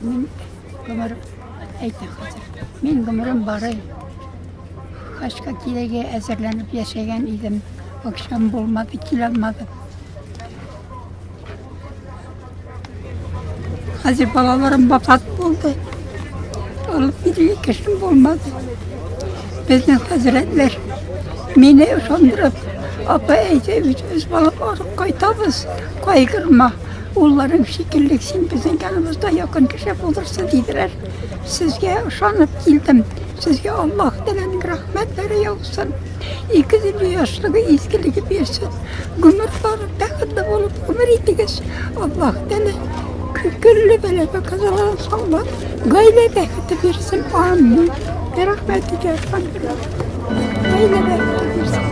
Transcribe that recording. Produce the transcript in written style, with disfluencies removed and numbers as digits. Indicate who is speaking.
Speaker 1: Менә мин гомер әйтә хәзер. Мин гомерем бары хаҗга килергә әзерләнеп яшәгән идем. Акчам булмады, килә алмадым. Хәзер балаларым вафат булды. Алып китергә кешем булмады. Безнең хәзрәтләр мине ышандырып, апа әйтә, үзебез балык алып кайтабыз, кайгырма. Улларың шикелле син безнең яныбызда якын кеше булырсың, диделәр. Сезгә ышанып килдем. Сезгә Аллаһ Тәгаләнең рәхмәтләре яусын. Ике дөнья яшлыгы изгелеге бирсен. Гомер бары бәхетле булып гомер итегез. Аллаһ Тәгалә күлле бәла вә казалардан саклап, гаилә бәхете бирсен. Амин. Рәхмәт итә, Гаилә бәхете бирсен.